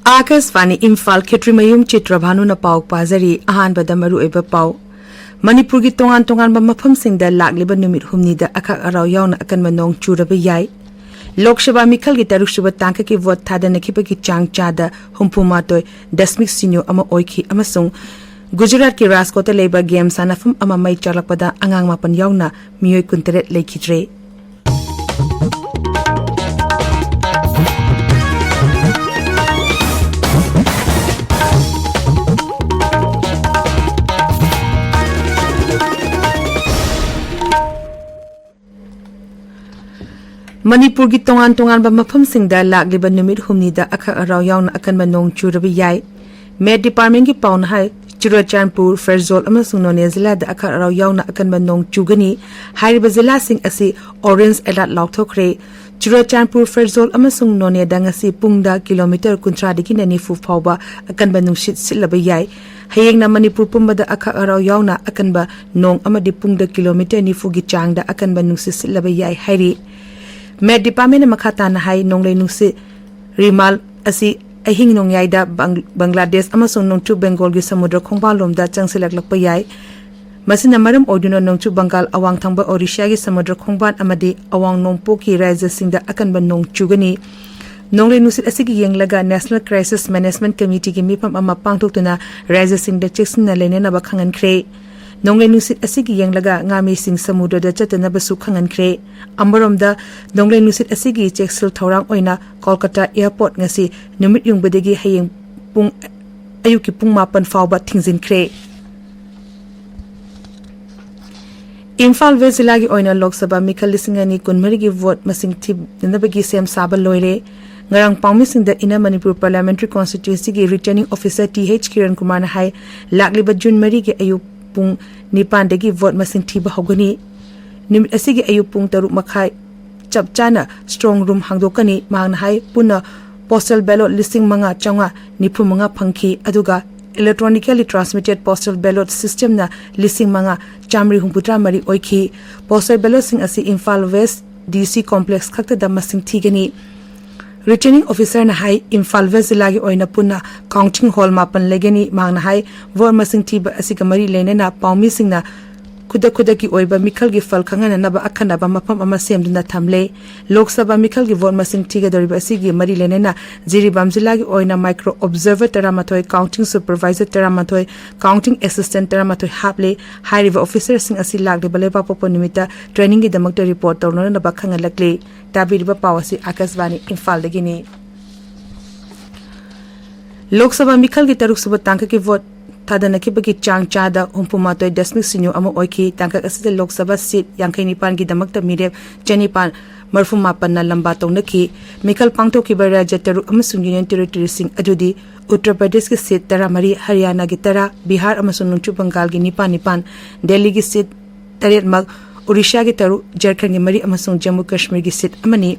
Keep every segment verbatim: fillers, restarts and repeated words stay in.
ꯑꯥꯀꯥꯁꯕꯥꯅꯤ ꯏꯝꯐꯥꯜ, ꯈꯦꯇ꯭ꯔꯤꯃꯌꯨꯝ ꯆꯤꯇ꯭ꯔꯚꯥꯅꯨꯅ ꯄꯥꯎ ꯄꯥꯖꯔꯤ꯫ ꯑꯍꯥꯟꯕꯗ ꯃꯔꯨꯑꯣꯏꯕ ꯄꯥꯎ꯫ ꯃꯅꯤꯄꯨꯔꯒꯤ ꯇꯣꯉꯥꯟ ꯇꯣꯉꯥꯟꯕ ꯃꯐꯝꯁꯤꯡꯗ ꯂꯥꯛꯂꯤꯕ ꯅꯨꯃꯤꯠ ꯍꯨꯝꯅꯤꯗ ꯑꯈꯥꯛ ꯑꯔꯥꯎ ꯌꯥꯎꯅ ꯑꯀꯟꯕ ꯅꯣꯡ ꯆꯨꯔꯕ ꯌꯥꯏ꯫ ꯂꯣꯛ ꯁꯚꯥ ꯃꯤꯈꯜꯒꯤ ꯇꯔꯨꯛꯁꯨꯕ ꯇꯥꯡꯀꯛꯀꯤ ꯚꯣꯠ ꯊꯥꯗꯅꯈꯤꯕꯒꯤ ꯆꯥꯡ ꯆꯥꯗ ꯍꯨꯝꯐꯨ ꯃꯥꯊꯣꯏ ꯗꯁꯃꯤꯛ ꯁꯤꯅꯣ ꯑꯃ ꯑꯣꯏꯈꯤ ꯑꯃꯁꯨꯡ ꯒꯨꯖꯔꯥꯠꯀꯤ ꯔꯥꯖꯀꯣꯠꯇ ꯂꯩꯕ ꯒꯦꯝ ꯁꯥꯟꯅꯐꯝ ꯑꯃ ꯃꯩ ꯆꯥꯛꯂꯛꯄꯗ ꯑꯉꯥꯡ ꯃꯥꯄꯟ ꯌꯥꯎꯅ ꯃꯤꯑꯣꯏ ꯀꯨꯟꯇꯔꯦꯠ ꯂꯩꯈꯤꯗ꯭ꯔꯦ꯫ ꯃꯅꯤꯄꯨꯔꯒꯤ ꯇꯣꯉꯥꯟ ꯇꯣꯉꯥꯟꯕ ꯃꯐꯝꯁꯤꯡꯗ ꯂꯥꯛꯂꯤꯕ ꯅꯨꯃꯤꯠ ꯍꯨꯝꯅꯤꯗ ꯑꯈꯛ ꯑꯔꯥꯎ ꯌꯥꯎꯅ ꯑꯀꯟꯕ ꯅꯣꯡ ꯆꯨꯔꯕ ꯌꯥꯏ꯫ ꯃꯦꯠ ꯗꯤꯄꯥꯔꯠꯃꯦꯟꯒꯤ ꯄꯥꯎꯅ ꯍꯥꯏ, ꯆꯨꯔꯆꯥꯟꯄꯨꯔ, ꯐꯦꯔꯖꯣꯜ ꯑꯃꯁꯨꯡ ꯅꯣꯅꯦ ꯖꯤꯂꯥꯗ ꯑꯈꯛ ꯑꯔꯥꯎ ꯌꯥꯎꯅ ꯑꯀꯟꯕ ꯅꯣꯡ ꯆꯨꯒꯅꯤ꯫ ꯍꯥꯏꯔꯤꯕ ꯖꯤꯂꯥꯁꯤꯡ ꯑꯁꯤ ꯑꯣꯔꯦꯟꯖ ꯑꯦꯂꯔꯠ ꯂꯥꯎꯊꯣꯛꯈ꯭ꯔꯦ꯫ ꯆꯨꯔꯆꯥꯟꯄꯨꯔ, ꯐꯦꯔꯖꯣꯜ ꯑꯃꯁꯨꯡ ꯅꯣꯅꯦꯗ ꯉꯁꯤ ꯄꯨꯡꯗ ꯀꯤꯂꯣꯃꯤꯇꯔ ꯀꯨꯟꯊ꯭ꯔꯥꯗꯒꯤꯅ ꯅꯤꯐꯨ ꯐꯥꯎꯕ ꯑꯀꯟꯕ ꯅꯨꯡꯁꯤꯠ ꯁꯤꯠꯂꯕ ꯌꯥꯏ꯫ ꯍꯌꯦꯡꯅ ꯃꯅꯤꯄꯨꯔ ꯄꯨꯝꯕꯗ ꯑꯈꯛ ꯑꯔꯥꯎ ꯌꯥꯎꯅ ꯑꯀꯟꯕ ꯅꯣꯡ ꯑꯃꯗꯤ ꯄꯨꯡꯗ ꯀꯤꯂꯣꯃꯤꯇꯔ ꯅꯤꯐꯨꯒꯤ ꯆꯥꯡꯗ ꯑꯀꯟꯕ ꯅꯨꯡꯁꯤꯠ ꯁꯤꯠꯂꯕ ꯌꯥꯏ ꯍꯥꯏꯔꯤ꯫ ꯃꯦꯠ ꯗꯤꯄꯥꯔꯠꯃꯦꯟꯅ ꯃꯈꯥ ꯇꯥꯅ ꯍꯥꯏ, ꯅꯣꯡꯂꯩ ꯅꯨꯡꯁꯤꯠ ꯔꯤꯃꯥꯜ ꯑꯁꯤ ꯑꯍꯤꯡ ꯅꯣꯡꯌꯥꯏꯗ ꯕꯪ-, ꯕꯪꯒ꯭ꯂꯥꯗꯦꯁ ꯑꯃꯁꯨꯡ ꯅꯣꯡꯆꯨꯞ ꯕꯦꯡꯒꯣꯜꯒꯤ ꯁꯃꯨꯗ꯭ꯔ ꯈꯣꯡꯕꯥꯜꯂꯣꯝꯗ ꯆꯪꯁꯤꯜꯂꯛꯂꯛꯄ ꯌꯥꯏ꯫ ꯃꯁꯤꯅ ꯃꯔꯝ ꯑꯣꯏꯗꯨꯅ ꯅꯣꯡꯆꯨꯞ ꯕꯪꯒꯥꯜ, ꯑꯋꯥꯡ ꯊꯪꯕ ꯑꯣꯔꯤꯁꯥꯒꯤ ꯁꯃꯨꯗ꯭ꯔ ꯈꯣꯡꯕꯥꯟ ꯑꯃꯗꯤ ꯑꯋꯥꯡ ꯅꯣꯡꯄꯣꯛꯀꯤ ꯔꯥꯖ꯭ꯌꯁꯤꯡꯗ ꯑꯀꯟꯕ ꯅꯣꯡ ꯆꯨꯒꯅꯤ꯫ ꯅꯣꯡꯂꯩ ꯅꯨꯡꯁꯤꯠ ꯑꯁꯤꯒꯤ ꯌꯦꯡꯂꯒ National Crisis Management Committeeꯒꯤ ꯃꯤꯐꯝ ꯑꯃ ꯄꯥꯡꯊꯣꯛꯇꯨꯅ ꯔꯥꯖ꯭ꯌꯁꯤꯡꯗ ꯆꯦꯛꯁꯤꯟꯅ ꯂꯩꯅꯅꯕ ꯈꯪꯍꯟꯈ꯭ꯔꯦ꯫ ꯅꯣꯡꯂꯩ ꯅꯨꯡꯁꯤꯠ ꯑꯁꯤꯒꯤ ꯌꯦꯡꯂꯒ ꯉꯥꯃꯤꯁꯤꯡ ꯁꯃꯨꯗ꯭ꯔꯗ ꯆꯠꯇꯅꯕꯁꯨ ꯈꯪꯍꯟꯈ꯭ꯔꯦ꯫ ꯑꯃꯔꯣꯝꯗ, ꯅꯣꯡꯂꯩ ꯅꯨꯡꯁꯤꯠ ꯑꯁꯤꯒꯤ ꯆꯦꯛꯁꯤꯜ ꯊꯧꯔꯥꯡ ꯑꯣꯏꯅ ꯀꯣꯜꯀꯇꯥ ꯑꯦꯌꯔꯄꯣꯔꯠ ꯉꯁꯤ ꯅꯨꯃꯤꯠ ꯌꯨꯡꯕꯗꯒꯤ ꯍꯌꯦꯡ ꯄꯨꯡ, ꯑꯌꯨꯛꯀꯤ ꯄꯨꯡ ꯃꯥꯄꯟ ꯐꯥꯎꯕ ꯊꯤꯡꯖꯤꯟꯈ꯭ꯔꯦ꯫ ꯏꯝꯐꯥꯜ ꯋꯦꯁ ꯖꯤꯂꯥꯒꯤ ꯑꯣꯏꯅ ꯂꯣꯛ ꯁꯚꯥ ꯃꯤꯈꯜ ꯂꯤꯁꯤꯡ ꯑꯅꯤ ꯀꯨꯟꯃꯔꯤꯒꯤ ꯚꯣꯠ ꯃꯁꯤꯡ ꯊꯤꯅꯅꯕꯒꯤ ꯁꯦꯝ ꯁꯥꯕ ꯂꯣꯏꯔꯦ꯫ ꯉꯔꯥꯡ ꯄꯥꯎꯃꯤꯁꯤꯡꯗ Inner Manipur Parliamentary Constituencyꯒꯤ Returning Officer T H Kiran ꯀꯨꯃꯥꯔꯅ ꯍꯥꯏ, ꯂꯥꯛꯂꯤꯕ ꯖꯨꯟ ꯃꯔꯤꯒꯤ ꯑꯌꯨꯛ ꯄꯨꯡ ꯅꯤꯄꯥꯟꯗꯒꯤ ꯚꯣꯠ ꯃꯁꯤꯡ ꯊꯤꯕ ꯍꯧꯒꯅꯤ꯫ ꯅꯨꯃꯤꯠ ꯑꯁꯤꯒꯤ ꯑꯌꯨꯛ ꯄꯨꯡ ꯇꯔꯨꯛ ꯃꯈꯥꯏ ꯆꯞ ꯆꯥꯅ strong room ꯍꯥꯡꯗꯣꯛꯀꯅꯤ꯫ ꯃꯍꯥꯛꯅ ꯍꯥꯏ, ꯄꯨꯟꯅ postal ballot ꯂꯤꯁꯤꯡ ꯃꯉꯥ ꯆꯥꯝꯃꯉꯥ ꯅꯤꯐꯨ ꯃꯉꯥ ꯐꯪꯈꯤ, ꯑꯗꯨꯒ electronically transmitted postal ballot systemꯅ ꯂꯤꯁꯤꯡ ꯃꯉꯥ ꯆꯥꯝꯃꯔꯤ ꯍꯨꯝꯐꯨꯇꯔꯥ ꯃꯔꯤ ꯑꯣꯏꯈꯤ꯫ Postal ballotꯁꯤꯡ ꯑꯁꯤ ꯏꯝꯐꯥꯜ ꯋꯦꯁ ꯗꯤ ꯁꯤ complex ꯈꯛꯇꯗ ꯃꯁꯤꯡ ꯊꯤꯒꯅꯤ꯫ Returning Officerꯅ ꯍꯥꯏ, ꯏꯝꯐꯥꯜ ꯋꯦꯁ ꯖꯤꯂꯥꯒꯤ ꯑꯣꯏꯅ ꯄꯨꯟꯅ counting hall ꯃꯥꯄꯟ ꯂꯩꯒꯅꯤ꯫ ꯃꯍꯥꯛꯅ ꯍꯥꯏ, vote ꯃꯁꯤꯡ ꯊꯤꯕ ꯑꯁꯤꯒ ꯃꯔꯤ ꯂꯩꯅꯅ ꯄꯥꯎꯃꯤꯁꯤꯡꯅ ꯈꯨꯗꯛ ꯈꯨꯗꯛꯀꯤ ꯑꯣꯏꯕ ꯃꯤꯈꯜꯒꯤ ꯐꯜ ꯈꯪꯍꯟꯅꯅꯕ ꯑꯈꯟꯅꯕ ꯃꯐꯝ ꯑꯃ ꯁꯦꯝꯗꯨꯅ ꯊꯝꯂꯦ꯫ ꯂꯣꯛ ꯁꯚꯥ ꯃꯤꯈꯜꯒꯤ vote ꯃꯁꯤꯡ ꯊꯤꯒꯗꯧꯔꯤꯕ ꯑꯁꯤꯒꯤ ꯃꯔꯤ ꯂꯩꯅꯅ ꯖꯤꯔꯤꯕꯥꯝ ꯖꯤꯂꯥꯒꯤ ꯑꯣꯏꯅ micro observer ꯇꯔꯥꯃꯥꯊꯣꯏ, counting supervisor ꯇꯔꯥꯃꯥꯊꯣꯏ, counting assistant ꯇꯔꯥꯃꯥꯊꯣꯏ ꯍꯥꯞꯂꯦ꯫ ꯍꯥꯏꯔꯤꯕ officerꯁꯤꯡ ꯑꯁꯤ ꯂꯥꯛꯂꯤꯕ ꯂꯩꯕꯥꯛꯄꯣꯛꯄ ꯅꯨꯃꯤꯠꯇ trainingꯒꯤꯗꯃꯛꯇ report ꯇꯧꯅꯅꯕ ꯈꯪꯍꯜꯂꯛꯂꯦ꯫ ꯇꯥꯕꯤꯔꯤꯕ ꯄꯥꯎ ꯑꯁꯤ ꯑꯥꯀꯥꯁꯕꯥꯅꯤ ꯏꯝꯐꯥꯜꯗꯒꯤꯅꯤ꯫ ꯂꯣꯛ ꯁꯚꯥ ꯃꯤꯈꯜꯒꯤ ꯇꯔꯨꯛꯁꯨꯕ ꯇꯥꯡꯀꯛꯀꯤ vote ꯊꯥꯗꯅꯈꯤꯕꯒꯤ ꯆꯥꯡ ꯆꯥꯗ ꯍꯨꯝꯐꯨ ꯃꯥꯊꯣꯏ ꯗꯁꯃꯤꯛ ꯁꯤꯅꯣ ꯑꯃ ꯑꯣꯏꯈꯤ꯫ ꯇꯥꯡꯀꯛ ꯑꯁꯤꯗ ꯂꯣꯛ ꯁꯚꯥ seat ꯌꯥꯡꯈꯩ ꯅꯤꯄꯥꯟꯒꯤꯗꯃꯛꯇ ꯃꯤꯔꯦꯞ ꯆꯅꯤꯄꯥꯟ ꯃꯔꯐꯨ ꯃꯥꯄꯟꯅ ꯂꯝꯕꯥ ꯇꯧꯅꯈꯤ꯫ ꯃꯤꯈꯜ ꯄꯥꯡꯊꯣꯛꯈꯤꯕ ꯔꯥꯖ꯭ꯌ ꯇꯔꯨꯛ ꯑꯃꯁꯨꯡ union territoryꯁꯤꯡ ꯑꯗꯨꯗꯤ ꯎꯠꯇꯔ ꯄ꯭ꯔꯗꯦꯁꯀꯤ seat ꯇꯔꯥꯃꯔꯤ, ꯍꯔꯤꯌꯥꯅꯥꯒꯤ ꯇꯔꯥ, ꯕꯤꯍꯥꯔ ꯑꯃꯁꯨꯡ ꯅꯣꯡꯆꯨꯞ ꯕꯪꯒꯥꯜꯒꯤ ꯅꯤꯄꯥꯟ ꯅꯤꯄꯥꯟ, ꯗꯦꯜꯂꯤꯒꯤ seat ꯇꯔꯦꯠꯃꯛ, ꯑꯣꯔꯤꯁꯥꯒꯤ ꯇꯔꯨꯛ, ꯖꯔꯈꯟꯒꯤ ꯃꯔꯤ ꯑꯃꯁꯨꯡ ꯖꯝꯃꯨ ꯀꯥꯁꯃꯤꯔꯒꯤ seat ꯑꯃꯅꯤ꯫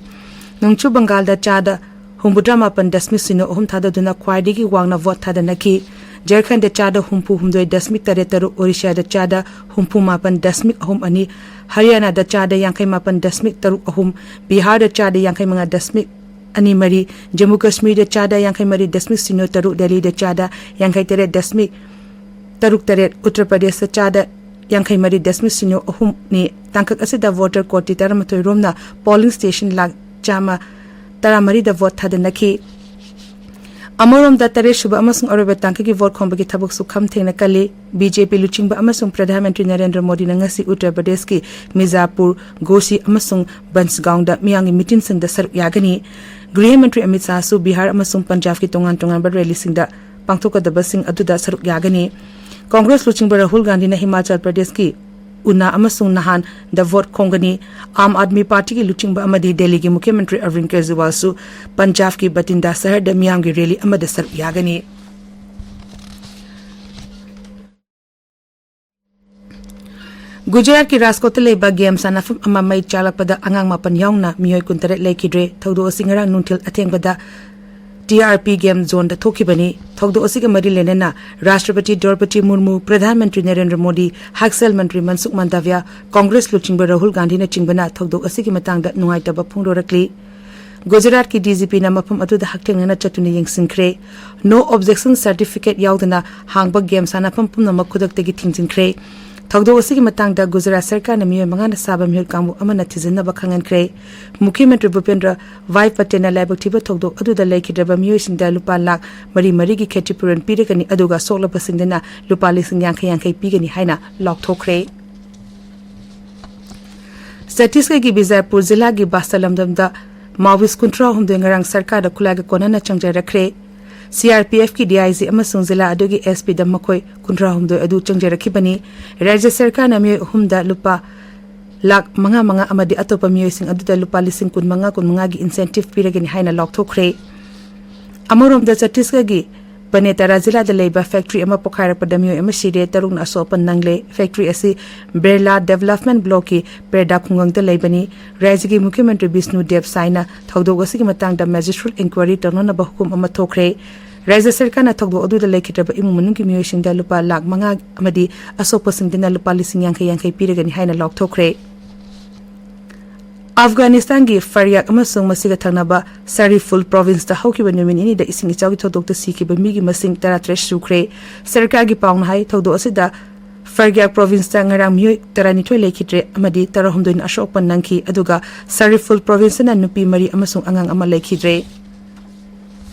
ꯅꯣꯡꯆꯨꯞ ꯕꯪꯒꯥꯜꯗ ꯆꯥꯗ ꯍꯨꯝꯐꯨꯇꯔꯥ ꯃꯥꯄꯟ ꯗꯁꯃꯤꯛ ꯁꯤꯅꯣ ꯑꯍꯨꯝ ꯊꯥꯗꯗꯨꯅ ꯈ꯭ꯋꯥꯏꯗꯒꯤ ꯋꯥꯡꯅ vote ꯊꯥꯗꯅꯈꯤ꯫ ꯖꯔꯈꯟꯗ ꯆꯥꯗ ꯍꯨꯝꯐꯨ ꯍꯨꯝꯗꯣꯏ ꯗꯁꯃꯤꯛ ꯇꯔꯦꯠ ꯇꯔꯨꯛ, ꯑꯣꯔꯤꯁꯥꯗ ꯆꯥꯗ ꯍꯨꯝꯐꯨ ꯃꯥꯄꯟ ꯗꯁꯃꯤꯛ ꯑꯍꯨꯝ ꯑꯅꯤ, ꯍꯔꯤꯌꯥꯅꯥꯗ ꯆꯥꯗ ꯌꯥꯡꯈꯩ ꯃꯥꯄꯟ ꯗꯁꯃꯤꯛ ꯇꯔꯨꯛ ꯑꯍꯨꯝ, ꯕꯤꯍꯥꯔꯗ ꯆꯥꯗ ꯌꯥꯡꯈꯩ ꯃꯉꯥ ꯗꯁꯃꯤꯛ ꯑꯅꯤ ꯃꯔꯤ, ꯖꯝꯃꯨ ꯀꯥꯁꯃꯤꯔꯗ ꯆꯥꯗ ꯌꯥꯡꯈꯩ ꯃꯔꯤ ꯗꯁꯃꯤꯛ ꯁꯤꯅꯣ ꯇꯔꯨꯛ, ꯗꯦꯜꯂꯤꯗ ꯆꯥꯗ ꯌꯥꯡꯈꯩ ꯇꯔꯦꯠ ꯗꯁꯃꯤꯛ ꯇꯔꯨꯛ ꯇꯔꯦꯠ, ꯎꯠꯇꯔ ꯄ꯭ꯔꯗꯦꯁꯇ ꯆꯥꯗ ꯌꯥꯡꯈꯩ ꯃꯔꯤ ꯗꯁꯃꯤꯛ ꯁꯤꯅꯣ ꯑꯍꯨꯝꯅꯤ꯫ ꯇꯥꯡꯀꯛ ꯑꯁꯤꯗ voter ꯀꯣꯇꯤ ꯇꯔꯥꯃꯥꯊꯣꯏ ꯔꯣꯝꯅ polling station ꯂꯥꯈ ꯆꯥꯝꯃ ꯇꯔꯥꯃꯔꯤꯗ vote ꯊꯥꯗꯅꯈꯤ꯫ ꯑꯃꯔꯣꯝꯗ, ꯇꯔꯦꯠꯁꯨꯕ ꯑꯃꯁꯨꯡ ꯑꯔꯣꯏꯕ ꯇꯥꯡꯀꯛꯀꯤ vote ꯈꯣꯝꯕꯒꯤ ꯊꯕꯛꯁꯨ ꯈꯝ ꯊꯦꯡꯅ ꯀꯜꯂꯤ꯫ ꯕꯤ ꯖꯦ ꯄꯤ ꯂꯨꯆꯤꯡꯕ ꯑꯃꯁꯨꯡ ꯄ꯭ꯔꯙꯥꯟ ꯃꯟꯇ꯭ꯔꯤ ꯅꯔꯦꯟꯗ꯭ꯔ ꯃꯣꯗꯤꯅ ꯉꯁꯤ ꯎꯠꯇꯔ ꯄ꯭ꯔꯗꯦꯁꯀꯤ ꯃꯤꯔꯖꯥꯄꯨꯔ, ꯒꯣꯁꯤ ꯑꯃꯁꯨꯡ ꯕꯟꯁꯒꯥꯎꯟꯗ ꯃꯤꯌꯥꯝꯒꯤ meetingꯁꯤꯡꯗ ꯁꯔꯨꯛ ꯌꯥꯒꯅꯤ꯫ ꯒ꯭ꯔꯤꯍ ꯃꯟꯇ꯭ꯔꯤ ꯑꯃꯤꯠ ꯁꯥꯍꯁꯨ ꯕꯤꯍꯥꯔ ꯑꯃꯁꯨꯡ ꯄꯟꯖꯥꯕꯀꯤ ꯇꯣꯉꯥꯟ ꯇꯣꯉꯥꯟꯕ rallyꯁꯤꯡꯗ ꯄꯥꯡꯊꯣꯛꯀꯗꯕꯁꯤꯡ ꯑꯗꯨꯗ ꯁꯔꯨꯛ ꯌꯥꯒꯅꯤ꯫ ꯀꯣꯡꯒ꯭ꯔꯦꯁ ꯂꯨꯆꯤꯡꯕ ꯔꯥꯍꯨꯜ ꯒꯥꯟꯙꯤꯅ ꯍꯤꯃꯥꯆꯜ ꯄ꯭ꯔꯗꯦꯁꯀꯤ ꯎꯅꯥ ꯑꯃꯁꯨꯡ ꯅꯍꯥꯟꯗ vote ꯈꯣꯝꯒꯅꯤ꯫ ꯑꯥꯝ ꯑꯥꯗꯃꯤ ꯄꯥꯔꯇꯤꯒꯤ ꯂꯨꯆꯤꯡꯕ ꯑꯃꯗꯤ ꯗꯦꯜꯂꯤꯒꯤ ꯃꯨꯈ꯭ꯌ ꯃꯟꯇ꯭ꯔꯤ ꯑꯔꯕꯤꯟꯗ ꯀꯦꯖꯔꯤꯋꯥꯜꯁꯨ ꯄꯟꯖꯥꯕꯀꯤ ꯕꯇꯤꯟꯗꯥ ꯁꯍꯔꯗ ꯃꯤꯌꯥꯝꯒꯤ rally ꯑꯃꯗ ꯁꯔꯨꯛ ꯌꯥꯒꯅꯤ꯫ ꯒꯨꯖꯔꯥꯠꯀꯤ ꯔꯥꯖꯀꯣꯠꯇ ꯂꯩꯕ game ꯁꯥꯟꯅꯐꯝ ꯑꯃ ꯃꯩ ꯆꯥꯛꯂꯛꯄꯗ ꯑꯉꯥꯡ ꯃꯥꯄꯟ ꯌꯥꯎꯅ ꯃꯤꯑꯣꯏ ꯀꯨꯟꯇꯔꯦꯠ ꯂꯩꯈꯤꯗ꯭ꯔꯦ꯫ ꯊꯧꯗꯣꯛ ꯑꯁꯤ ꯉꯔꯥꯡ ꯅꯨꯡꯊꯤꯜ ꯑꯊꯦꯡꯕꯗ ꯇꯤ ꯑꯥꯔ ꯄꯤ game zoneꯗ ꯊꯣꯛꯈꯤꯕꯅꯤ꯫ ꯊꯧꯗꯣꯛ ꯑꯁꯤꯒ ꯃꯔꯤ ꯂꯩꯅꯅ ꯔꯥꯁꯇ꯭ꯔꯄꯇꯤ ꯗ꯭ꯔꯧꯄꯗꯤ ꯃꯨꯔꯃꯨ, ꯄ꯭ꯔꯙꯥꯟ ꯃꯟꯇ꯭ꯔꯤ ꯅꯔꯦꯟꯗ꯭ꯔ ꯃꯣꯗꯤ, ꯍꯛꯁꯦꯜ ꯃꯟꯇ꯭ꯔꯤ ꯃꯟꯁꯨꯈ ꯃꯥꯟꯗꯥꯚ꯭ꯌꯥ, ꯀꯣꯡꯒ꯭ꯔꯦꯁ ꯂꯨꯆꯤꯡꯕ ꯔꯥꯍꯨꯜ ꯒꯥꯟꯙꯤꯅꯆꯤꯡꯕꯅ ꯊꯧꯗꯣꯛ ꯑꯁꯤꯒꯤ ꯃꯇꯥꯡꯗ ꯅꯨꯡꯉꯥꯏꯇꯕ ꯐꯣꯡꯗꯣꯔꯛꯂꯤ꯫ ꯒꯨꯖꯔꯥꯠꯀꯤ ꯗꯤ ꯖꯤ ꯄꯤꯅ ꯃꯐꯝ ꯑꯗꯨꯗ ꯍꯛꯊꯦꯡꯅꯅ ꯆꯠꯇꯨꯅ ꯌꯦꯡꯁꯤꯟꯈ꯭ꯔꯦ꯫ No objection certificate ꯌꯥꯎꯗꯅ ꯍꯥꯡꯕ ꯒꯦꯝ ꯁꯥꯟꯅꯐꯝ ꯄꯨꯝꯅꯃꯛ ꯈꯨꯗꯛꯇꯒꯤ ꯊꯤꯡꯖꯤꯟꯈ꯭ꯔꯦ꯫ ꯊꯧꯗꯣꯛ ꯑꯁꯤꯒꯤ ꯃꯇꯥꯡꯗ ꯒꯨꯖꯔꯥꯠ ꯁꯔꯀꯥꯔꯅ ꯃꯤꯑꯣꯏ ꯃꯉꯥꯅ ꯁꯥꯕ ꯃꯤꯍꯨꯠ ꯀꯥꯡꯕꯨ ꯑꯃꯅ ꯊꯤꯖꯤꯟꯅꯕ ꯈꯪꯍꯟꯈ꯭ꯔꯦ꯫ ꯃꯨꯈ꯭ꯌ ꯃꯟꯇ꯭ꯔꯤ ꯚꯨꯄꯦꯟꯗ꯭ꯔ ꯚꯥꯏ ꯄꯇꯦꯜꯅ ꯂꯥꯏꯕꯛ ꯊꯤꯕ ꯊꯧꯗꯣꯛ ꯑꯗꯨꯗ ꯂꯩꯈꯤꯗ꯭ꯔꯕ ꯃꯤꯑꯣꯏꯁꯤꯡꯗ ꯂꯨꯄꯥ ꯂꯥꯈ ꯃꯔꯤ ꯃꯔꯤꯒꯤ ꯈꯦꯇꯤꯄꯨꯔꯟ ꯄꯤꯔꯒꯅꯤ, ꯑꯗꯨꯒ ꯁꯣꯛꯂꯕꯁꯤꯡꯗꯅ ꯂꯨꯄꯥ ꯂꯤꯁꯤꯡ ꯌꯥꯡꯈꯩ ꯌꯥꯡꯈꯩ ꯄꯤꯒꯅꯤ ꯍꯥꯏꯅ ꯂꯥꯎꯊꯣꯛꯈ꯭ꯔꯦ꯫ ꯆꯇꯤꯁꯒꯔꯒꯤ ꯕꯤꯖꯥꯄꯨꯔ ꯖꯤꯂꯥꯒꯤ ꯕꯥꯁꯇ ꯂꯝꯗꯝꯗ ꯃꯥꯋꯤꯁ ꯀꯨꯟꯊ꯭ꯔꯥ ꯍꯨꯝꯗꯣꯏ ꯉꯔꯥꯡ ꯁꯔꯀꯥꯔꯗ ꯈꯨꯠꯂꯥꯏꯒ ꯀꯣꯟꯅꯅ ꯆꯪꯖꯔꯛꯈ꯭ꯔꯦ꯫ C R P ꯑꯦꯐꯀꯤ D I G ꯑꯃꯁꯨꯡ ꯖꯤꯂꯥ ꯑꯗꯨꯒꯤ ꯑꯦꯁ ꯄꯤꯗ ꯃꯈꯣꯏ ꯀꯨꯟꯊ꯭ꯔꯥ ꯍꯨꯝꯗꯣꯏ ꯑꯗꯨ ꯆꯪꯖꯔꯛꯈꯤꯕꯅꯤ꯫ ꯔꯥꯖ꯭ꯌ ꯁꯔꯀꯥꯔꯅ ꯃꯤꯑꯣꯏ ꯑꯍꯨꯝꯗ ꯂꯨꯄꯥ ꯂꯥꯈ ꯃꯉꯥ ꯃꯉꯥ ꯑꯃꯗꯤ ꯑꯇꯣꯞꯄ ꯃꯤꯑꯣꯏꯁꯤꯡ ꯑꯗꯨꯗ ꯂꯨꯄꯥ ꯂꯤꯁꯤꯡ ꯀꯨꯟ ꯃꯉꯥ ꯀꯨꯟ ꯃꯉꯥꯒꯤ incentive ꯄꯤꯔꯒꯅꯤ ꯍꯥꯏꯅ ꯂꯥꯎꯊꯣꯛꯈ꯭ꯔꯦ꯫ ꯑꯃꯔꯣꯝꯗ ꯆꯇꯤꯁꯒꯔꯒꯤ ꯕꯅꯦꯇꯥꯔꯥ ꯖꯤꯂꯥꯗ ꯂꯩꯕ ꯐꯦꯛꯇꯔꯤ ꯑꯃ ꯄꯣꯈꯥꯏꯔꯛꯄꯗ ꯃꯤꯑꯣꯏ ꯑꯃ ꯁꯤꯔꯦ, ꯇꯔꯨꯛꯅ ꯑꯁꯣꯛ ꯑꯄꯟ ꯅꯪꯂꯦ꯫ ꯐꯦꯛꯇꯔꯤ ꯑꯁꯤ ꯕꯤꯔꯂꯥ ꯗꯦꯕꯂꯞꯃꯦꯟ ꯕ꯭ꯂꯣꯛꯀꯤ ꯄꯦꯔꯗꯥ ꯈꯨꯡꯒꯪꯗ ꯂꯩꯕꯅꯤ꯫ ꯔꯥꯖ꯭ꯌꯒꯤ ꯃꯨꯈ꯭ꯌ ꯃꯟꯇ꯭ꯔꯤ ꯕꯤꯁꯅꯨ ꯗꯦꯕ ꯁꯥꯏꯅ ꯊꯧꯗꯣꯛ ꯑꯁꯤꯒꯤ ꯃꯇꯥꯡꯗ ꯃꯦꯖꯤꯁꯇ꯭ꯔꯦꯠ ꯏꯟꯀ꯭ꯋꯥꯏꯔꯤ ꯇꯧꯅꯅꯕ ꯍꯨꯀꯨꯝ ꯑꯃ ꯊꯣꯛꯈ꯭ꯔꯦ꯫ ꯔꯥꯖ꯭ꯌ ꯁꯔꯀꯥꯔꯅ ꯊꯧꯗꯣꯛ ꯑꯗꯨꯗ ꯂꯩꯈꯤꯗ꯭ꯔꯕ ꯏꯃꯨꯡ ꯃꯅꯨꯡꯒꯤ ꯃꯤꯑꯣꯏꯁꯤꯡꯗ ꯂꯨꯄꯥ ꯂꯥꯈ ꯃꯉꯥ ꯑꯃꯗꯤ ꯑꯁꯣꯛꯄꯁꯤꯡꯗꯅ ꯂꯨꯄꯥ ꯂꯤꯁꯤꯡ ꯌꯥꯡꯈꯩ ꯌꯥꯡꯈꯩ ꯄꯤꯔꯒꯅꯤ ꯍꯥꯏꯅ ꯂꯥꯎꯊꯣꯛꯈ꯭ꯔꯦ꯫ ꯑꯐꯒꯥꯅꯤꯁꯇꯥꯟꯒꯤ ꯐꯔꯌꯥꯛ ꯑꯃꯁꯨꯡ ꯃꯁꯤꯒ ꯊꯪꯅꯕ ꯁꯔꯤꯐꯨꯜ ꯄ꯭ꯔꯣꯚꯤꯟꯁꯇ ꯍꯧꯈꯤꯕ ꯅꯨꯃꯤꯠ ꯅꯤꯅꯤꯗ ꯏꯁꯤꯡ ꯏꯆꯥꯎꯒꯤ ꯊꯧꯗꯣꯛꯇ ꯁꯤꯈꯤꯕ ꯃꯤꯒꯤ ꯃꯁꯤꯡ ꯇꯔꯥꯇꯔꯦꯠ ꯁꯨꯈ꯭ꯔꯦ꯫ ꯁꯔꯀꯥꯔꯒꯤ ꯄꯥꯎꯅ ꯍꯥꯏ, ꯊꯧꯗꯣꯛ ꯑꯁꯤꯗ ꯐꯔꯌꯥꯛ ꯄ꯭ꯔꯣꯚꯤꯟꯁꯇ ꯉꯔꯥꯡ ꯃꯤꯑꯣꯏ ꯇꯔꯥꯅꯤꯊꯣꯏ ꯂꯩꯈꯤꯗ꯭ꯔꯦ ꯑꯃꯗꯤ ꯇꯔꯥꯍꯨꯝꯗꯣꯏꯅ ꯑꯁꯣꯛ ꯑꯄꯟ ꯅꯪꯈꯤ, ꯑꯗꯨꯒ ꯁꯔꯤꯐꯨꯜ ꯄ꯭ꯔꯣꯚꯤꯟꯁꯇꯅ ꯅꯨꯄꯤ ꯃꯔꯤ ꯑꯃꯁꯨꯡ ꯑꯉꯥꯡ ꯑꯃ ꯂꯩꯈꯤꯗ꯭ꯔꯦ꯫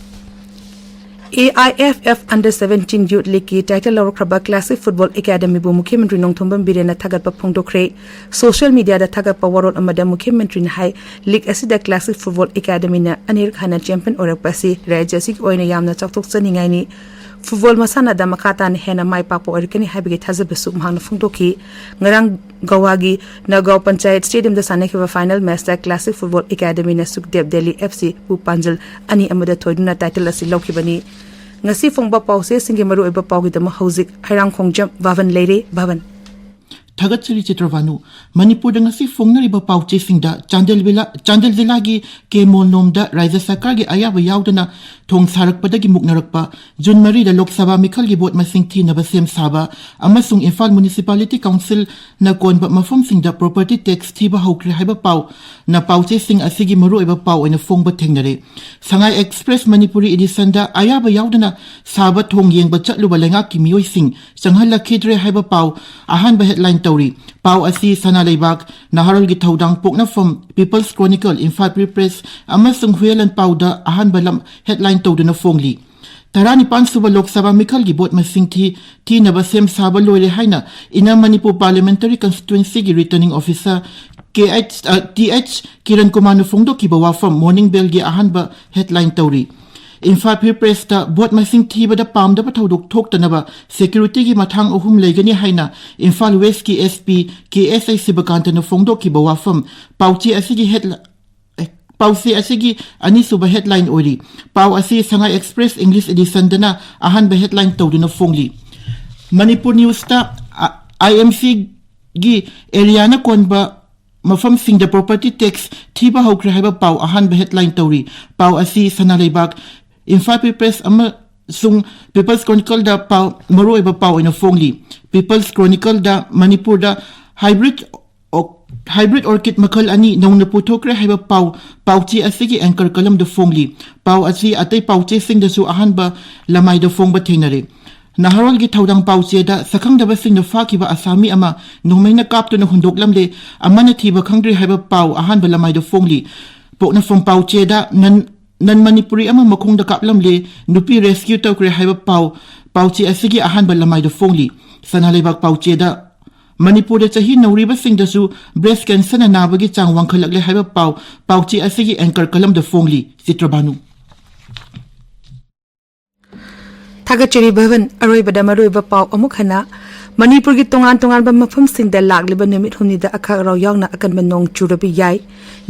A I F F Under seventeen Youth Leagueꯀꯤ title ꯂꯧꯔꯛꯈ꯭ꯔꯕ Classic Football Academyꯕꯨ ꯃꯨꯈ꯭ꯌ ꯃꯟꯇ꯭ꯔꯤ ꯅꯣꯡꯊꯣꯝꯕꯝ ꯕꯤꯔꯦꯟꯅ ꯊꯥꯒꯠꯄ ꯐꯣꯡꯗꯣꯛꯈ꯭ꯔꯦ꯫ Social mediaꯗ ꯊꯥꯒꯠꯄ ꯋꯥꯔꯣꯜ ꯑꯃꯗ ꯃꯨꯈ꯭ꯌ ꯃꯟꯇ꯭ꯔꯤꯅ ꯍꯥꯏ, league ꯑꯁꯤꯗ Classic Football Academyꯅ ꯑꯅꯤꯔꯛ ꯍꯥꯟꯅ champion ꯑꯣꯏꯔꯛꯄ ꯑꯁꯤ ꯔꯥꯖ꯭ꯌ ꯑꯁꯤꯒꯤ ꯑꯣꯏꯅ ꯌꯥꯝꯅ ꯆꯥꯎꯊꯣꯛꯆꯅꯤꯡꯉꯥꯏꯅꯤ꯫ Football ꯃꯁꯥꯟꯅꯗ ꯃꯈꯥ ꯇꯥꯅ ꯍꯦꯟꯅ ꯃꯥꯏ ꯄꯥꯛꯄ ꯑꯣꯏꯔꯛꯀꯅꯤ ꯍꯥꯏꯕꯒꯤ ꯊꯥꯖꯕꯁꯨ ꯃꯍꯥꯛꯅ ꯐꯣꯡꯗꯣꯛꯈꯤ꯫ ꯉꯔꯥꯡ ꯒꯣꯋꯥꯒꯤ ꯅꯒꯥꯎ ꯄꯟꯆꯥꯌꯠ Stadiumꯗ ꯁꯥꯟꯅꯈꯤꯕ final matchꯇ Classic Football Academyꯅ ꯁꯨꯛꯗꯦꯕ ꯗꯦꯜꯂꯤ ꯑꯦꯐ ꯁꯤꯕꯨ ꯄꯥꯟꯖꯜ ꯑꯅꯤ ꯑꯃꯗ ꯊꯣꯏꯗꯨꯅ title ꯑꯁꯤ ꯂꯧꯈꯤꯕꯅꯤ꯫ ꯉꯁꯤ ꯐꯣꯡꯕ ꯄꯥꯎꯆꯦꯁꯤꯡꯒꯤ ꯃꯔꯨꯑꯣꯏꯕ ꯄꯥꯎꯒꯤꯗꯃꯛ ꯍꯧꯖꯤꯛ ꯍꯩꯔꯥꯡꯈꯣꯡꯖꯝ ꯚꯥꯕꯟ ꯂꯩꯔꯦ꯫ ꯚꯥꯕꯟ꯫ ꯊꯥꯒꯠꯆꯔꯤ ꯆꯤꯇ꯭ꯔꯚꯥꯅꯨ꯫ ꯃꯅꯤꯄꯨꯔꯗ ꯉꯁꯤ ꯐꯣꯡꯅꯔꯤꯕ ꯄꯥꯎꯆꯦꯁꯤꯡꯗ ꯆꯥꯟꯗꯦꯜ ꯖꯤꯂꯥ, ꯆꯥꯟꯗꯦꯜ ꯖꯤꯂꯥꯒꯤ ꯀꯦ ꯃꯣꯜꯅꯣꯝꯗ ꯔꯥꯖ꯭ꯌ ꯁꯔꯀꯥꯔꯒꯤ ꯑꯌꯥꯕ ꯌꯥꯎꯗꯅ ꯊꯣꯡ ꯁꯥꯔꯛꯄꯗꯒꯤ ꯃꯨꯛꯅꯔꯛꯄ, ꯖꯨꯟ ꯃꯔꯤꯗ ꯂꯣꯛ ꯁꯚꯥ ꯃꯤꯈꯜꯒꯤ ꯚꯣꯠ ꯃꯁꯤꯡ ꯊꯤꯅꯕ ꯁꯦꯝ ꯁꯥꯕ ꯑꯃꯁꯨꯡ ꯏꯝꯐꯥꯜ ꯃ꯭ꯌꯨꯅꯤꯁꯤꯄꯥꯂꯤꯇꯤ ꯀꯥꯎꯟꯁꯤꯜꯅ ꯀꯣꯟꯕ ꯃꯐꯝꯁꯤꯡꯗ ꯄ꯭ꯔꯣꯄꯔꯇꯤ ꯇꯦꯛꯁ ꯊꯤꯕ ꯍꯧꯈ꯭ꯔꯦ ꯍꯥꯏꯕ ꯄꯥꯎꯅ ꯄꯥꯎꯆꯦꯁꯤꯡ ꯑꯁꯤꯒꯤ ꯃꯔꯨꯑꯣꯏꯕ ꯄꯥꯎ ꯑꯣꯏꯅ ꯐꯣꯡꯕ ꯊꯦꯡꯅꯔꯦ꯫ ꯁꯉꯥꯏ ꯑꯦꯛꯁꯄ꯭ꯔꯦꯁ ꯃꯅꯤꯄꯨꯔꯤ ꯏꯗꯤꯁꯟꯗ ꯑꯌꯥꯕ ꯌꯥꯎꯗꯅ ꯁꯥꯕ ꯊꯣꯡ ꯌꯦꯡꯕ ꯆꯠꯂꯨꯕ ꯂꯩꯉꯥꯛꯀꯤ ꯃꯤꯑꯣꯏꯁꯤꯡ ꯆꯪꯍꯜꯂꯛꯈꯤꯗ꯭ꯔꯦ ꯍꯥꯏꯕ ꯄꯥꯎ ꯑꯍꯥꯟꯕ ꯍꯦꯗꯂꯥꯏꯟ ꯇꯧꯔꯤ꯫ ꯄꯥꯎ ꯑꯁꯤ ꯁꯅꯥ ꯂꯩꯕꯥꯛ, ꯅꯍꯥꯔꯣꯜꯒꯤ ꯊꯧꯗꯥꯡ ꯄꯣꯛꯅꯐꯝ, peoples chronicle, Imphal free press ꯑꯃꯁꯨꯡ ꯍꯨꯌꯦꯟ ꯂꯥꯟꯄꯥꯎꯗ ꯑꯍꯥꯟꯕ ꯂꯝ ꯍꯦꯗꯂꯥꯏꯟ ꯇꯧꯗꯨꯅ ꯐꯣꯡꯂꯤ꯫ ꯇꯔꯥꯅꯤꯄꯥꯟ ꯁꯨꯕ ꯂꯣꯛ ꯁꯚꯥ ꯃꯤꯈꯜꯒꯤ ꯚꯣꯠ ꯃꯁꯤꯡ ꯊꯤ, ꯊꯤꯅꯕ ꯁꯦꯝ ꯁꯥꯕ ꯂꯣꯏꯔꯦ ꯍꯥꯏꯅ ꯏꯟꯅꯔ ꯃꯅꯤꯄꯨꯔ ꯄꯥꯔꯂꯤꯌꯥꯃꯦꯟꯇꯔꯤ ꯀꯟꯁꯇꯤꯇ꯭ꯋꯦꯟꯁꯤꯒꯤ ꯔꯤꯇꯔꯅꯤꯡ ꯑꯣꯐꯤꯁꯥꯔ ꯀꯦ ꯑꯩꯆ, ꯑ, ꯇꯤ ꯑꯩꯆ ꯀꯤꯔꯟ ꯀꯨꯃꯥꯔꯅ ꯐꯣꯡꯗꯣꯛꯈꯤꯕ ꯋꯥꯐꯝ ꯃꯣꯔꯅꯤꯡ ꯕꯦꯜꯒꯤ ꯑꯍꯥꯟꯕ ꯍꯦꯗꯂꯥꯏꯟ ꯇꯧꯔꯤ꯫ ꯏꯝꯐꯥꯜ ꯐ꯭ꯔꯤ ꯄ꯭ꯔꯦꯁꯇ ꯚꯣꯠ ꯃꯁꯤꯡ ꯊꯤꯕꯗ ꯄꯥꯝꯗꯕ ꯊꯧꯗꯣꯛ ꯊꯣꯛꯇꯅꯕ ꯁꯦꯀ꯭ꯌꯨꯔꯤꯇꯤꯒꯤ ꯃꯊꯥꯡ ꯑꯍꯨꯝ ꯂꯩꯒꯅꯤ ꯍꯥꯏꯅ ꯏꯝꯐꯥꯜ ꯋꯦꯁꯀꯤ ꯑꯦꯁ ꯄꯤ ꯀꯦ ꯑꯦꯁ ꯑꯥꯏ ꯁꯤꯕꯀꯥꯟꯇꯅ ꯐꯣꯡꯗꯣꯛꯈꯤꯕ ꯋꯥꯐꯝ ꯄꯥꯎꯆꯦ ꯑꯁꯤꯒꯤ ꯍꯦꯗ-, ꯑꯦ, ꯄꯥꯎꯆꯦ ꯑꯁꯤꯒꯤ ꯑꯅꯤꯁꯨꯕ ꯍꯦꯗꯂꯥꯏꯟ ꯑꯣꯏꯔꯤ꯫ ꯄꯥꯎ ꯑꯁꯤ ꯁꯉꯥꯏ ꯑꯦꯛꯁꯄ꯭ꯔꯦꯁ ꯏꯪꯂꯤꯁ ꯏꯗꯤꯁꯟꯗꯅ ꯑꯍꯥꯟꯕ ꯍꯦꯗꯂꯥꯏꯟ ꯇꯧꯗꯨꯅ ꯐꯣꯡꯂꯤ꯫ ꯃꯅꯤꯄꯨꯔ ꯅ꯭ꯌꯨꯁꯇ ꯑꯥꯏ ꯑꯦꯝ ꯁꯤꯒꯤ ꯑꯦꯔꯤꯌꯥꯅ ꯀꯣꯟꯕ ꯃꯐꯝꯁꯤꯡꯗ ꯄ꯭ꯔꯣꯄꯔꯇꯤ ꯇꯦꯛꯁ ꯊꯤꯕ ꯍꯧꯈ꯭ꯔꯦ ꯍꯥꯏꯕ ꯄꯥꯎ ꯑꯍꯥꯟꯕ ꯍꯦꯗꯂꯥꯏꯟ ꯇꯧꯔꯤ꯫ ꯄꯥꯎ ꯑꯁꯤ ꯁꯅꯥ ꯂꯩꯕꯥꯛ, ꯏꯝꯐꯥꯜ ꯐ꯭ꯔꯤ ꯄ꯭ꯔꯦꯁ ꯑꯃꯁꯨꯡ ꯄꯤꯄꯜꯁ ꯀ꯭ꯔꯣꯅꯤꯀꯜꯗ ꯄꯥꯎ, ꯃꯔꯨꯑꯣꯏꯕ ꯄꯥꯎ ꯑꯣꯏꯅ ꯐꯣꯡꯂꯤ꯫ ꯄꯤꯄꯜꯁ ꯀ꯭ꯔꯣꯅꯤꯀꯜꯗ ꯃꯅꯤꯄꯨꯔꯗ ꯍꯥꯏꯕ꯭ꯔꯤꯠ ꯑꯣ-, ꯍꯥꯏꯕ꯭ꯔꯤꯠ ꯑꯣꯔꯀꯤꯗ ꯃꯈꯜ ꯑꯅꯤ ꯅꯧꯅ ꯄꯨꯊꯣꯛꯈ꯭ꯔꯦ ꯍꯥꯏꯕ ꯄꯥꯎ ꯄꯥꯎꯆꯦ ꯑꯁꯤꯒꯤ ꯑꯦꯡꯀꯔ ꯀꯂꯝꯗ ꯐꯣꯡꯂꯤ꯫ ꯄꯥꯎ ꯑꯁꯤ ꯑꯇꯩ ꯄꯥꯎꯆꯦꯁꯤꯡꯗꯁꯨ ꯑꯍꯥꯟꯕ ꯂꯃꯥꯏꯗ ꯐꯣꯡꯕ ꯊꯦꯡꯅꯔꯦ꯫ ꯅꯍꯥꯔꯣꯜꯒꯤ ꯊꯧꯗꯥꯡ ꯄꯥꯎꯆꯦꯗ ꯁꯛꯈꯪꯗꯕꯁꯤꯡꯅ ꯐꯥꯈꯤꯕ ꯑꯁꯥꯃꯤ ꯑꯃ ꯅꯣꯡꯃꯩꯅ ꯀꯥꯞꯇꯨꯅ ꯍꯨꯟꯗꯣꯛꯂꯝꯂꯦ, ꯑꯃꯅ ꯊꯤꯕ ꯈꯪꯗ꯭ꯔꯤ ꯍꯥꯏꯕ ꯄꯥꯎ ꯑꯍꯥꯟꯕ ꯂꯃꯥꯏꯗ ꯐꯣꯡꯂꯤ꯫ ꯄꯣꯛꯅꯐꯝ ꯄꯥꯎꯆꯦꯗ ꯅꯟ, ꯅꯟ ꯃꯅꯤꯄꯨꯔꯤ ꯑꯃ ꯃꯈꯣꯡꯗ ꯀꯥꯞꯂꯝꯂꯦ, ꯅꯨꯄꯤ ꯔꯦꯁꯀ꯭ꯌꯨ ꯇꯧꯈ꯭ꯔꯦ ꯍꯥꯏꯕ ꯄꯥꯎ ꯄꯥꯎꯆꯦ ꯑꯁꯤꯒꯤ ꯑꯍꯥꯟꯕ ꯂꯃꯥꯏꯗ ꯐꯣꯡꯂꯤ꯫ ꯁꯅꯥ ꯂꯩꯕꯥꯛ ꯄꯥꯎꯆꯦꯗ ꯃꯅꯤꯄꯨꯔꯗ ꯆꯍꯤ ꯅꯧꯔꯤꯕꯁꯤꯡꯗꯁꯨ ꯕ꯭ꯔꯦꯁ ꯀꯦꯟꯁꯔꯅ ꯅꯥꯕꯒꯤ ꯆꯥꯡ ꯋꯥꯡꯈꯠꯂꯛꯂꯦ ꯍꯥꯏꯕ ꯄꯥꯎ ꯄꯥꯎꯆꯦ ꯑꯁꯤꯒꯤ ꯑꯦꯡꯀꯔ ꯀꯂꯝꯗ ꯐꯣꯡꯂꯤ꯫ ꯆꯤꯇ꯭ꯔꯕꯥꯅꯨ꯫ ꯊꯥꯒꯠꯆꯔꯤ ꯚꯕꯟ꯫ ꯑꯔꯣꯏꯕꯗ ꯃꯔꯨꯑꯣꯏꯕ ꯄꯥꯎ ꯑꯃꯨꯛ ꯍꯟꯅ꯫ ꯃꯅꯤꯄꯨꯔꯒꯤ ꯇꯣꯉꯥꯟ ꯇꯣꯉꯥꯟꯕ ꯃꯐꯝꯁꯤꯡꯗ ꯂꯥꯛꯂꯤꯕ ꯅꯨꯃꯤꯠ ꯍꯨꯝꯅꯤꯗ ꯑꯈꯥꯛ ꯑꯔꯥꯎ ꯌꯥꯎꯅ ꯑꯀꯟꯕ ꯅꯣꯡ ꯆꯨꯔꯕ ꯌꯥꯏ꯫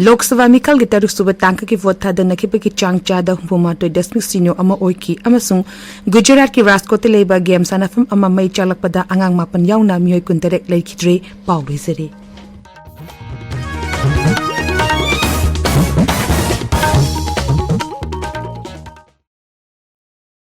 ꯂꯣꯛ ꯁꯚꯥ ꯃꯤꯈꯜꯒꯤ ꯇꯔꯨꯛ ꯁꯨꯕ ꯇꯥꯡꯀꯛꯀꯤ ꯚꯣꯠ ꯊꯥꯗꯅꯈꯤꯕꯒꯤ ꯆꯥꯡ ꯆꯥꯗ ꯍꯨꯝꯐꯨ ꯃꯥꯊꯣꯏ ꯗꯁꯃꯤꯛ ꯁꯤꯅꯣ ꯑꯃ ꯑꯣꯏꯈꯤ ꯑꯃꯁꯨꯡ ꯒꯨꯖꯔꯥꯠꯀꯤ ꯔꯥꯖꯀꯣꯠꯇ ꯂꯩꯕ ꯒꯦꯝ ꯁꯥꯟꯅꯐꯝ ꯑꯃ ꯃꯩ ꯆꯥꯛꯂꯛꯄꯗ ꯑꯉꯥꯡ ꯃꯥꯄꯟ ꯌꯥꯎꯅ ꯃꯤꯑꯣꯏ ꯀꯨꯟꯇꯔꯦꯠ ꯂꯩꯈꯤꯗ꯭ꯔꯦ꯫ ꯄꯥꯎ ꯂꯣꯏꯖꯔꯦ꯫